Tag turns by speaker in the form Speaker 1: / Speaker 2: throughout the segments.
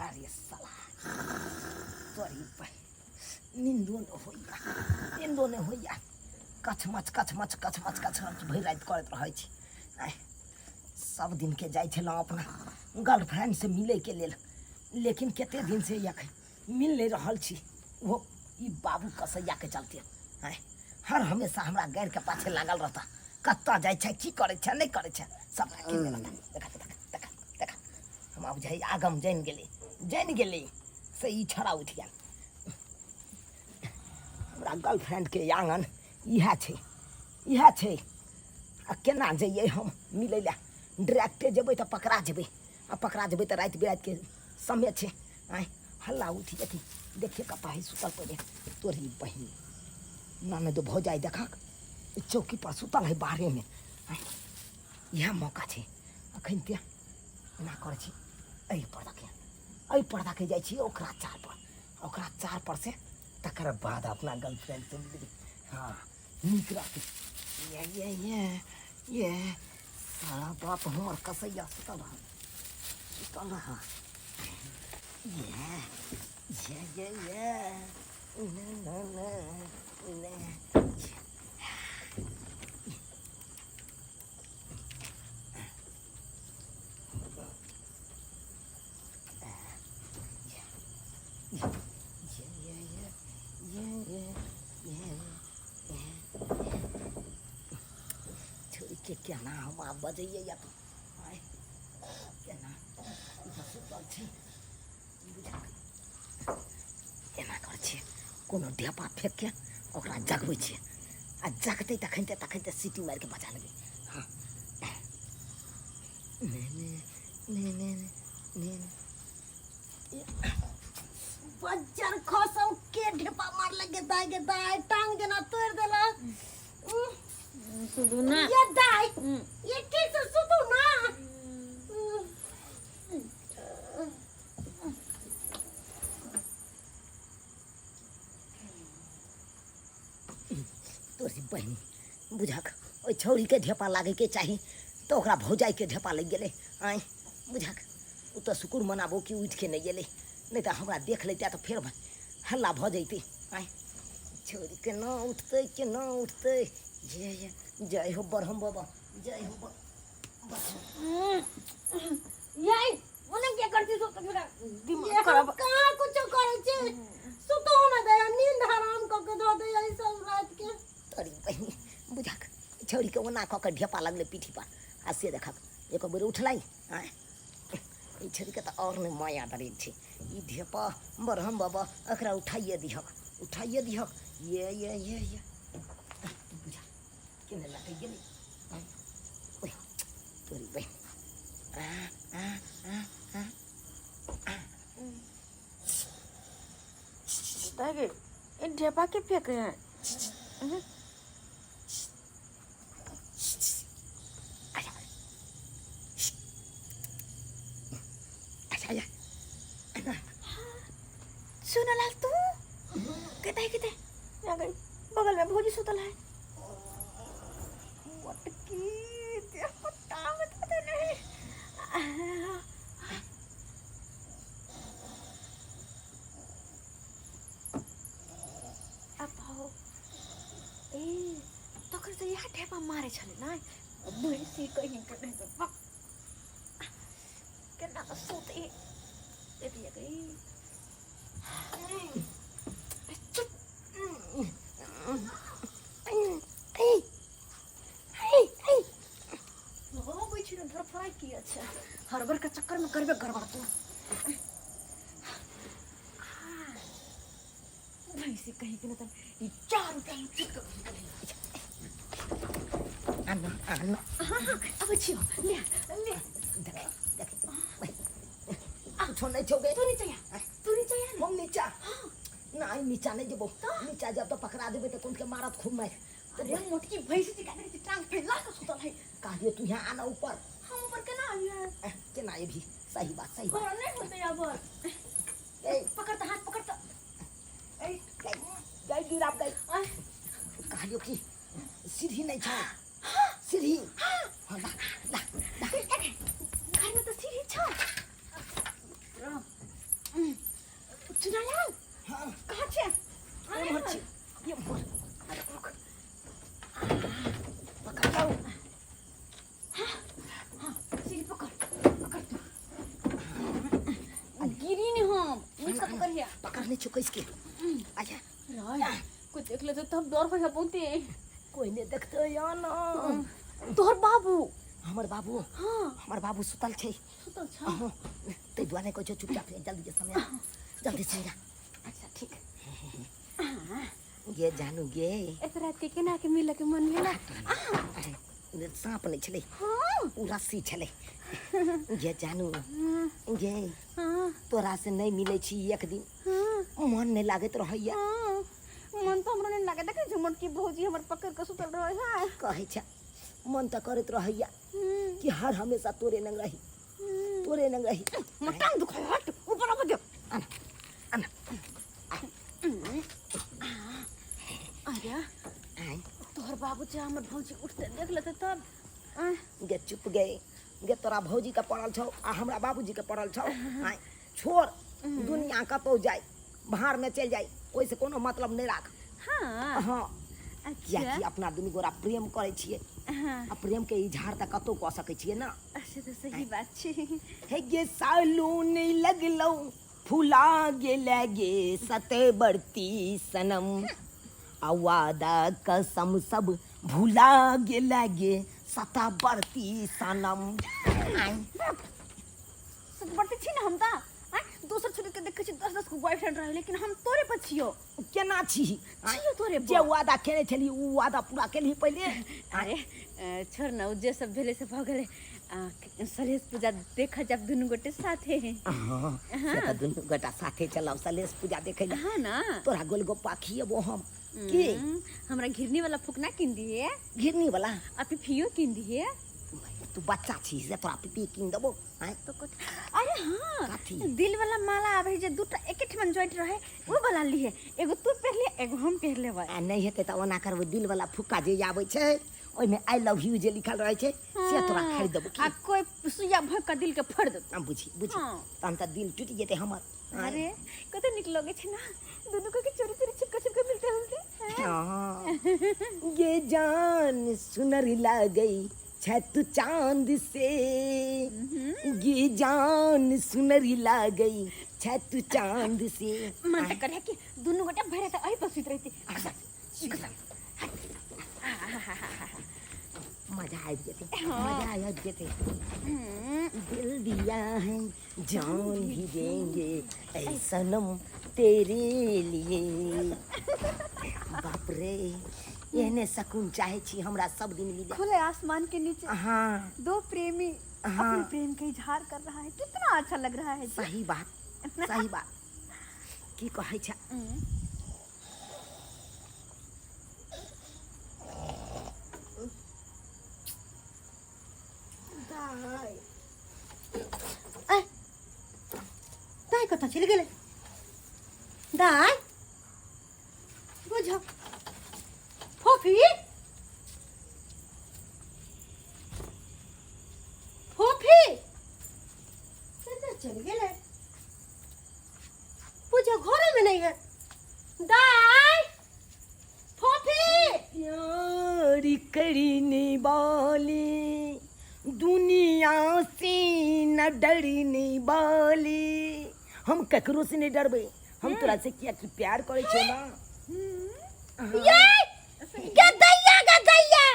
Speaker 1: अरे साला तोरी निन्दो नहि होइया, निन्दो नहि होइया। कछमछ कछमछ कछमछ कछमछ भरि राति करैत रहै छी। आँय, सब दिनके जाइ छलहुँ अपना गर्लफ्रेंडसँ मिलैके लेल, लेकिन कते दिनसँ एखन मिल नहि रहल छी। ओहो ई बाबू कसैयाके चलते। आँय, हर हमेशा हमरा गाड़िके पाछे लागल रहता, कतऽ जाइ छै, की करै छै, नहि करै छै, सबटा केने रहता। देखा देखा देखा देखा, हमरा बुझाइ आगम जानि गेलै, जानि गेलै से ई छड़ा उठि गेल। हमरा गर्लफ्रेंडके आङ्गन इएह छै, इएह छै। आ केना जइयै हम मिलै लए? डायरेक्टे जेबै तऽ पकड़ा जेबै, आ पकड़ा जेबै तऽ राति बिरातिके समय छै। आँय, हल्ला उठि जेतै। देखिए कतऽ है सुतल पहिले तोरी बहिन। ननद भौजाइ देखक, ई चौकी पर सुतल है बाहरेमे। आँय, इएह मौका छै। अखन ते एना करै छी, एहि पर्दाके, एहि पर्दाके जाइ छी ओकरा चार पर, ओकरा चार पर से तकर बाद अपना गर्लफ्रेंड से मिलबै। हाँ, नीक रहतै। ये ये ये ये साला बाप हमर कसैया सुतल रह, सुतल रह। ये ये ये ये ने ने ने ने। ये ये ये ये ये ये ये छोड़ि के केना हम आब बजैयै या तऽ आँय, केना ई तऽ सुतल छै बुझा। एना करै छियै, कोनो ढेपा फेंक के ओकरा जगबै छियै, आ जगतै तखन तऽ तखन तऽ सीटी मारि के बचा लेबै। हँ, ने ने ने ने ने ने।
Speaker 2: बज्जर खसौ के ढेपा मारलक गे दाई, गे दाई टांग जेना तोड़ देलक।
Speaker 3: सुधू ना।
Speaker 2: ये दाई, ये ठीक से सुतू ना।
Speaker 1: तोरी बहिनी बुझक, ओहि छौड़ीके ढेपा लागैके चाही तऽ ओकरा भौजाइके ढेपा लागि गेलै। आँय बुझक, ओ तऽ शुक्र मनाबो कि उठिके नहि गेलै, नहि तऽ हमरा देख लैते तऽ फेर हल्ला भऽ जैतै। आँय छौड़ी केना उठतै, केना उठतै? ये ये जय हो ब्रह्म बाबा, जय हो ब्रह्म।
Speaker 3: यही ओने क्या करती सो तो मेरा दिमाग
Speaker 2: ये हम
Speaker 3: खराब।
Speaker 2: कहाँ कुछो करै छी, सुतो ना दे, नींद हराम क के धो दे ई सब रात के।
Speaker 1: तोरी बहिनी बुझक, छौड़ीके ओना कऽ के ढेपा लगलै पीठी पर, आ से देखक एक बेर उठलै। आँय, ई छौड़ीके तऽ आओर नहि माया दरेग छै ई ढेपा। ब्रह्म बाबा, एकरा उठाइए दिहक, उठाइए दिहक। ये ये ये ये बुझा केने लटकि गेलै। आँय, ओए तोरी बहिन। आ आ आ आ
Speaker 3: दाई गे, ए ढेपा के फेंके हैं?
Speaker 1: आजा आजा आजा।
Speaker 3: सुन लाल, तू किधर किधर यहाँ गई? बगल में भौजी सुतल है। मोटकी देह पर टांग तो नहीं। अब आओ ए, तखन से इएह ढेपा मारे छलै ने भैंसी कहीं के नहीं तो बक केना कऽ सुते एते गई। चुप हो छी ने, धरफड़ाइ किया छै? हड़बड़ के चक्कर में करबे गड़बड़ तू। भैंसी कहीं के न त ई चारू टांग चुप कर।
Speaker 1: आना आना।
Speaker 3: हाँ हाँ, अबै छियो, ले ले।
Speaker 1: देख देख, कुछो नहि छौ गे।
Speaker 3: तू नीचा आ, तू नीचा आ ने।
Speaker 1: हम नीचा नहीं, नीचा नहीं जेबो। नीचा जब तो पकड़ा देबे तो कोन के मारत खूब मार।
Speaker 3: अरे मोटकी भैंसी जी का टांग फैला के सुतल है।
Speaker 1: कहलियो तू यहाँ आना ऊपर।
Speaker 3: हम ऊपर केना आइए?
Speaker 1: केना अयबही? सही बात, सही बात।
Speaker 3: तोरा नहि होतै अब।
Speaker 1: ए,
Speaker 3: पकड़ त हाथ, पकड़ त।
Speaker 1: ए, गई गई गिराब गई।
Speaker 3: आय।
Speaker 1: कहलियो कि सीढ़ी नहीं छौ, सीढ़ी। हाँ, ला ला ला।
Speaker 3: घर में तो सीढ़ी छौ। चुनालाल
Speaker 1: हाँ
Speaker 3: कहाँ छै
Speaker 1: एम्हर छी एम्हर अरे रुक पकड़ जाओ
Speaker 3: सीढ़ी पकड़ पकड़ तू गिरी नहीं हम मुझका पकड़िया
Speaker 1: पकड़ ले छो कसके अच्छा
Speaker 3: राय कोई देख ले तो हम डर हो बहुते
Speaker 1: कोई नहीं देखते या ना
Speaker 3: तोहर बाबू
Speaker 1: हमर बाबू
Speaker 3: हाँ
Speaker 1: हमर बाबू सुतल छै
Speaker 3: सुतल छ
Speaker 1: अहाँ ताहि दुआरे कहै छौ चुपचाप जल्दी के समय जल्दी से जा
Speaker 3: अच्छा ठीक
Speaker 1: गे जानू गे
Speaker 3: एत रात के केना के मिले के मन भेला
Speaker 1: साँप नहि छलै
Speaker 3: हाँ
Speaker 1: ओ रस्सी छलै गे जानू गे
Speaker 3: हाँ
Speaker 1: तोरा से नहि मिलै छी एक दिन
Speaker 3: हाँ
Speaker 1: मन नहि लागैत रहैया
Speaker 3: हाँ मन तो हमरा नहीं लागे देखे झुमट की भौजी हमर पकड़ के सुतल रहे है
Speaker 1: कहै छै मन तऽ करैत रहैया
Speaker 3: हम्म,
Speaker 1: कि हर हमेशा तोरे नंग रही
Speaker 3: हम्म।
Speaker 1: तोरे नंग रही
Speaker 3: हमर टांग दुखाय हट ऊपर आबऽ दियौ
Speaker 1: आना आना
Speaker 3: अरे
Speaker 1: आय
Speaker 3: तोहर बाबू जे हमर भौजी उठते देख लेते तब आँय,
Speaker 1: गे चुप गे गे तोरा भौजी के पड़ल छौ आ हमरा बाबूजी के पड़ल छौ आय छोड़ दुनिया कतौ जाय भाड़ में चलि जाय ओहिसँ कोनो मतलब नहि राख
Speaker 3: हाँ
Speaker 1: हाँ
Speaker 3: अच्छा
Speaker 1: कियाकि अपना दुनू गोरा प्रेम करै छियै
Speaker 3: हाँ
Speaker 1: आ प्रेम के इजहार तऽ कतौ कऽ सकै छियै ने
Speaker 3: अच्छा तऽ सही बात छै
Speaker 1: हे गे सालू नहि लगलौ फुला गेले गे सते बरती सनम आ वादा कसम सब भुला गेले गे सता बरती सनम आइ
Speaker 3: सतबरती छी ने हम तऽ आँय दोसर छोरी के देखै छी दस दस गो बॉयफ्रेंड रहे लेकिन हम तोरे पर छियो
Speaker 1: केना छी आँय?
Speaker 3: छियो तोरे पर
Speaker 1: जे वादा केने छली उ वादा पूरा केलही पहिले
Speaker 3: अरे छोड़ न उ जे सब भेलै से भऽ गेलै सलेश पूजा देखऽ जाब दुनू गोटे साथे
Speaker 1: हाँ से तऽ दुनू गोटा साथे चलब सलेश पूजा देखै लए
Speaker 3: हाँ ना
Speaker 1: तोरा गोलगप्पा खिएबो हम की
Speaker 3: हमरा घिरनी वाला फुकना किन दिहे
Speaker 1: घिरनी वाला
Speaker 3: आ पिफियो किन दिहे
Speaker 1: तू बच्चा छी से तोरा पिपी कीन देबो आँय
Speaker 3: तो कथी अरे हाँ
Speaker 1: कथी?
Speaker 3: दिल वाला माला आबै जे दूटा एके ठमन ज्वाइंट रहे ओ वाला लिहे एगो तू पहिर ले एगो हम पहिर लेबै
Speaker 1: आ नहि हेतै तऽ ओना करबै दिल वाला फुक्का जे आबै छै ओहिमे I love you जे लिखल रहै छै से तोरा खरीद देबो
Speaker 3: आ
Speaker 1: की
Speaker 3: कोई सुइया भोंक के दिल के फोड़ देतौ
Speaker 1: हम बुझी बुझी
Speaker 3: हाँ।
Speaker 1: तहन तऽ दिल टूटि जेतै हमर आँय।
Speaker 3: अरे कते नीक लगे छै ना दुनू के चोरी चोरी छिपके छिपके मिलते मिलते
Speaker 1: हाँ। ये जान सुनर लागई छै तू चांद से ये जान सुनर लागई छै तू चांद से
Speaker 3: मन तऽ करे कि दुनू गोटा भरि राति एहि पर सुति रहिती
Speaker 1: मजा आबि जेतै मजा आबि जेतै दिल दिया है जान भी देंगे ऐ सनम तेरे लिए बाप रे एहने सकून चाहे छी हमरा सब दिन मिले
Speaker 3: खुले आसमान के नीचे
Speaker 1: हाँ
Speaker 3: दो प्रेमी
Speaker 1: हाँ।
Speaker 3: अपने प्रेम का इजहार कर रहा है कितना अच्छा लग रहा है जी।
Speaker 1: सही बात सही बात की कहै छै
Speaker 2: दाइ ऐ दाइ कतऽ चलि गेलै दाइ बुझ फोफी फोफी कतऽ चलि गेलै पूजा घरे में नहीं है दाई फोफी
Speaker 1: प्यार करने वाले दुनिया से न डरने वाले हम ककरो से नहीं डरबै हम तोरा से किया कि प्यार करै छियौ ना
Speaker 2: ये गदैया गदैया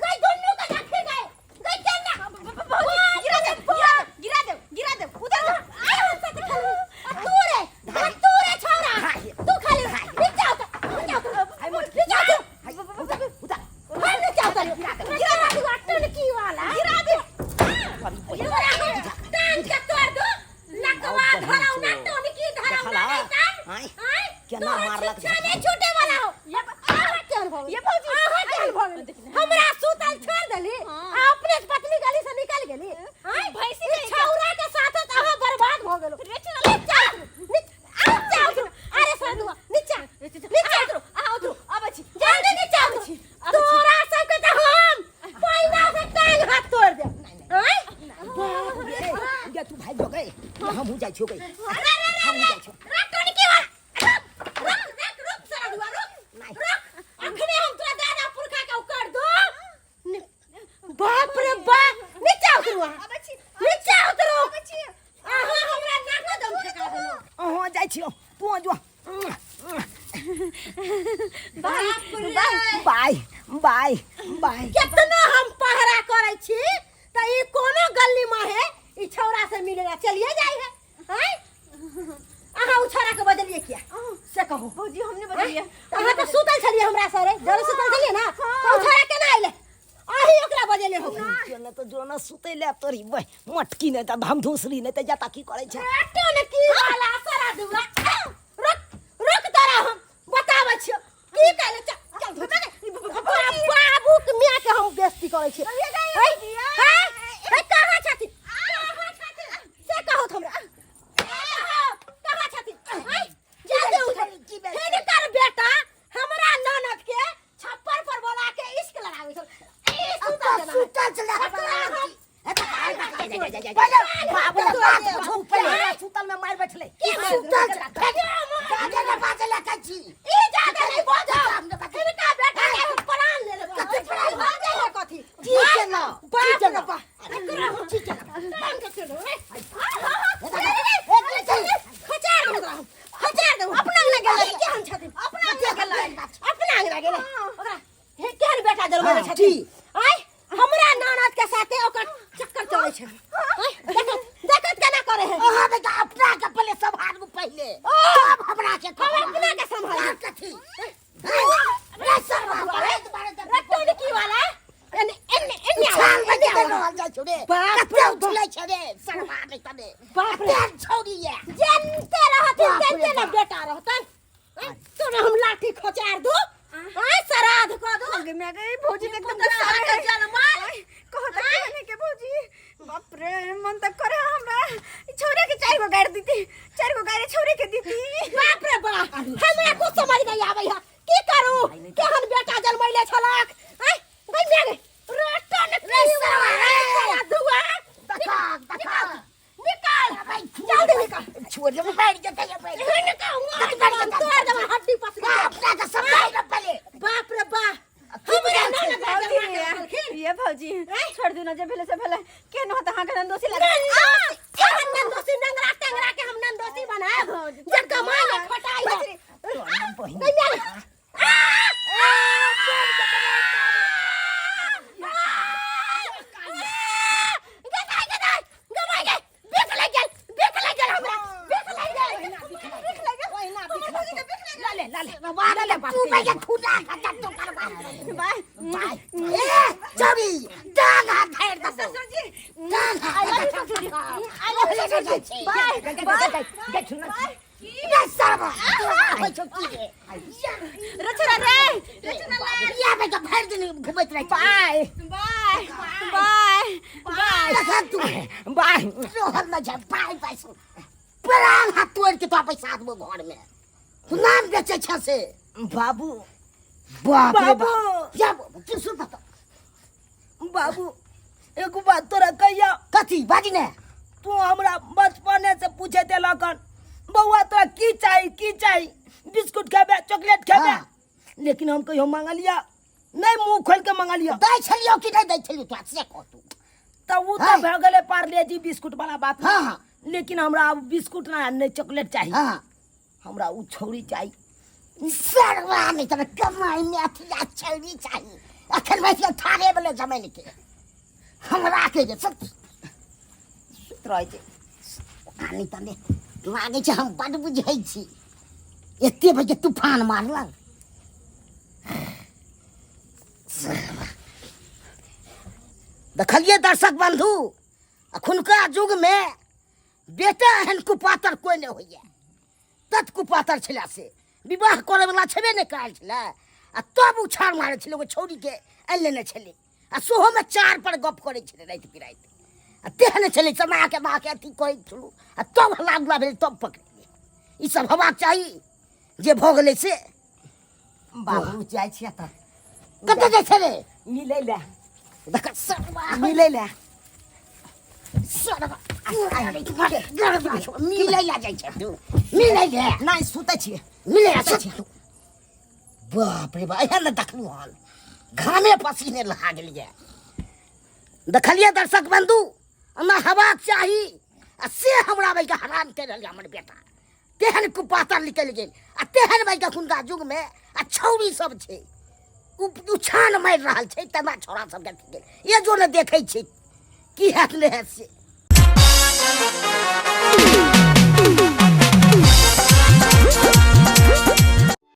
Speaker 2: गई दोनों का रखे गए गई चलना
Speaker 3: गिरा दे गिरा दे गिरा दे गिरा दे उधर दे
Speaker 2: आय हम साथ खाली तू रे तू रे छोरा तू खाली नीचे उतर नीचे उतर
Speaker 1: हाय मोट
Speaker 2: नीचे उतर
Speaker 1: हाय उतर उतर
Speaker 2: हम नीचे उतर गिरा दे अटन की वाला
Speaker 3: गिरा दे
Speaker 2: तोरा टांग के तोड़ दो लकवा धराउ ना टोनकी धराउ ना नहीं तान
Speaker 1: आय
Speaker 2: आय
Speaker 1: केना
Speaker 2: तोहर
Speaker 1: मारलक
Speaker 2: छुच्छा नहीं छूटे वाला हो आहा के अनुभव
Speaker 3: ये भौजी
Speaker 2: आहा के अनुभव हमरा सुतल छोड़ देली आ अपने से पतली गली से निकल गेली आय
Speaker 3: भैंसी
Speaker 2: ई
Speaker 3: नहीं के।
Speaker 2: छौरा के साथ तो अहाँ बर्बाद हो गेलो
Speaker 3: रे चल
Speaker 2: नीचा उतरू, नीचा उतरू अरे सरदुआ नीचा नीचा उतरू
Speaker 3: अहाँ उतरू अबै छी
Speaker 2: जल्दी नीचा उतरू तोरा सबके तऽ हम पहिना से टांग हाथ तोड़ देब आय
Speaker 1: बाप रे या तू भागि जो गए हमहूँ जाइ छियौ गए
Speaker 2: अरे अरे
Speaker 1: हमहूँ जाइ छियौ
Speaker 2: रे टोनकी वाला
Speaker 1: जाइ छियौ तू जो।
Speaker 3: बाय
Speaker 2: बाप
Speaker 1: बाय बाय बाय।
Speaker 2: केतना हम पहरा करै छी त ई कोनो गली में है ई छौरा से मिलेला चलिए जाय है। हैं अहाँ उ छौरा के बदलिए किया से कहू?
Speaker 3: भौजी, हमने बदलिए।
Speaker 2: अहाँ तऽ सुतल छलियै हमरा सरे जरे सुतल छलियै ना, तऽ उ छौरा केना अइलै? अही ओकरा बजेले हो।
Speaker 1: ने तऽ जो न सुतै ले तोरी बे मटकी नहि तऽ धमधूसरी नहि तऽ जता की करै छै।
Speaker 2: टोन की वाला सारा दुरा रुक रुक, तोरा हम बताबै छियौ की कहले। चल चल धोता ने तोरा बाबू के माय के हम बेइज्जती करै छियै। हैं हैं, कहाँ छथिन, कहाँ छथिन से कहू त हमरा, कहाँ छथिन? हैं, जल्दी उठ। हिनकर बेटा हमरा ननद के छप्पर पर बोला के इश्क लड़ाबै छल। ई सुतल जेना।
Speaker 4: सुतल छलै।
Speaker 2: ओकरा हम
Speaker 1: सुतल में मार बैठले।
Speaker 4: सुतल छलै। बाजे ने बाजे लए कहै छी।
Speaker 2: ई जादे नहीं बजब। हिनका बेटा के हम प्राण ले लेबै।
Speaker 4: कथी प्राण?
Speaker 2: बाजे है कथी?
Speaker 4: की केलौ?
Speaker 2: बाप
Speaker 4: की
Speaker 2: रे
Speaker 4: केलौ?
Speaker 2: बाप, एकरा हम की केलौ? टांग के चलो रे। खचार दो ओकरा हम, खचार दो।
Speaker 3: अपना अंगना गेलै।
Speaker 2: ई केहन छथिन?
Speaker 3: अपना अंगना गेलै।
Speaker 2: अपना अंगना गेलै ओकरा। हे, केहन बेटा जन्मले
Speaker 4: हाँ,
Speaker 2: छथिन?
Speaker 4: की?
Speaker 2: आय हमरा ननद के साथे ओकर चक्कर चलै छै। आय देखत देखत केना करे है।
Speaker 4: अहाँ बेटा अपना के पहिले सम्हारू पहिले, तब हमरा के
Speaker 2: हम अपना के सम्हारू।
Speaker 4: कथी रे सरवा बड़े
Speaker 2: रट्टो की वाला एने एने एने
Speaker 4: उछाल
Speaker 2: आवा,
Speaker 4: में
Speaker 2: एने
Speaker 4: के
Speaker 2: आवा।
Speaker 4: रहल जाइ छौ रे।
Speaker 2: बाप
Speaker 4: कते
Speaker 2: रे बाप।
Speaker 4: उछलै छै रे सरवा नहीं तने।
Speaker 2: बाप रे।
Speaker 4: कते छौरी ये।
Speaker 2: जनते रहथिन
Speaker 4: बाप रे
Speaker 2: तेनते ने
Speaker 4: बाप।
Speaker 2: बेटा रहतन। तोरा हम लाठी खोचार दू, आय श्राद्ध कऽ दू।
Speaker 3: आगे में गई भौजी के एकदम
Speaker 2: पुतरा
Speaker 3: गुस्सा
Speaker 2: के
Speaker 3: रहे।
Speaker 2: जनमल।
Speaker 3: आय, कहो त केहने के भौजी, बाप रे, मन त करे हमरा ई छौरे के चार गो गाड़ दीती, चार गो गाड़ी छौरे के दीती।
Speaker 2: बाप रे बाप, हमरा कुछ समझ नहीं आबै है की करू, केहन बेटा जनमैले छलक। आय गई मेरे रोटन
Speaker 4: रे सरवा रे।
Speaker 2: धुआ।
Speaker 4: देखा देखा।
Speaker 2: निकाल जल्दी निकाल।
Speaker 4: छोड़ दे, बैठ जेतै ये, बैठ।
Speaker 2: निकाल तोड़ देबै हड्डी पसली।
Speaker 4: अपना के सम्हार ले पहिले।
Speaker 2: बाप रे बाप, हमरा ननद
Speaker 3: भौजी
Speaker 2: जन्मा के रखलखिन।
Speaker 3: ये भौजी, छोड़ दू ना, जे भेले से भेले, केहन होत अहाँ के नंदोसी लगे।
Speaker 2: नंदोसी, एहन नंदोसी नंगरा टेंगरा के हम नंदोसी बनाएब जे कमाई ने खटाई है। नहीं मेरे गदाई गदाई गमाई गए, बिख लग गेल, बिख लग गेल हमरा, बिख लग गेल, बिख लग गेल।
Speaker 1: ओहिना बिख लाले लाले
Speaker 4: लाले तू भैया खुदा खत्म तो करबा।
Speaker 3: बाय।
Speaker 4: बाय ए छौरी, डांग हाथ धर दे।
Speaker 3: ससुर जी।
Speaker 4: डांग हाथ।
Speaker 3: I love you ससुर जी, I love you ससुर जी, बाय।
Speaker 4: रे सरवा होइ छौ की रे?
Speaker 3: रचना रे, रचना रे।
Speaker 4: या बेटा भरि दिन घुमैत रहै।
Speaker 1: बाय
Speaker 3: बाय बाय बाय।
Speaker 4: देखा तू
Speaker 1: बाय।
Speaker 4: रहल न छै। बाय बाय। प्राण हाथ तोड़ के तो पैसा देबो घर में, तू नाम बेचै छ से।
Speaker 1: बाबू।
Speaker 4: बाप रे।
Speaker 1: बाबू।
Speaker 4: बाप या की सुन त।
Speaker 1: बाबू, एगो बात तोरा कहिया।
Speaker 4: कथी बाजी ने?
Speaker 1: तू हमरा बचपने से पूछे देलकन, बौआ तोरा की चाही, की चाही, बिस्कुट खेबे, चॉकलेट खेबे?
Speaker 4: हाँ।
Speaker 1: लेकिन हम कहियो मांगलिया नहीं, मुंह खोल के मांगलिया?
Speaker 4: दै छलियौ कि नहि दै छलियौ तोरा से कह तू।
Speaker 1: तऽ उ
Speaker 4: हाँ।
Speaker 1: तऽ भऽ गेलै पार्ले जी बिस्कुट वाला बात।
Speaker 4: हाँ, हाँ।
Speaker 1: लेकिन हमरा आब बिस्कुट ना नहि चॉकलेट चाही।
Speaker 4: हाँ।
Speaker 1: हमरा उ छौरी चाही।
Speaker 4: सरवा नहीं तोरा कमाई में अथी आ छौरी चाही। अखन बैठ के थारे वाले जमीन के हमरा के जे सब
Speaker 1: सुति रहै छै।
Speaker 4: नहीं तने लागै छै हम बड बुझै छी, एते बजे तूफान मारलक। देखलियै दर्शक बंधु, अखुनका युगमे बेटा एहन कुपातर कोइ नहि होइए। तत कुपातर छलै से विवाह करैवला छेबे नहि करल छलै, आ तब उछाल मारै छलै, एगो छौड़ीके आनि लेने छलै, आ सेहोमे चार पर गप करै छलै राति बिराति, आ तेहन छलै समाके माके अथी कहै छलहुँ, आ तब हल्ला गुल्ला भेलै, तब पकड़ेलियै। ई सब हेबाक चाही, जे भऽ गेलै से।
Speaker 1: बाबू, जाइ छियै तऽ।
Speaker 4: कतऽ जाइ छै रे?
Speaker 1: मिलै लए।
Speaker 4: देख सरवा।
Speaker 1: मिलै लए।
Speaker 4: सरवा मिलै लए जाइ छै तू, मिलै लए?
Speaker 1: नहि, सुतै छियै।
Speaker 4: मिलै लए सुत। बाप रे बाप, एहन ने देखलहुँ हन, घामे पसीने लहा गेलियै। देखलियै दर्शक बंधु, एना हेबाक चाही, आ से हमरा बैके हरान करि रहल हमर बेटा। तेहन कुपातर निकलि गेल आ तेहन भाई एखुनका युगमे आ छौरी सब छै उछान मारि रहल छै तेना छौड़ा सबके अथी गेल ये जो ने देखै छै की हैत नहि हैत से।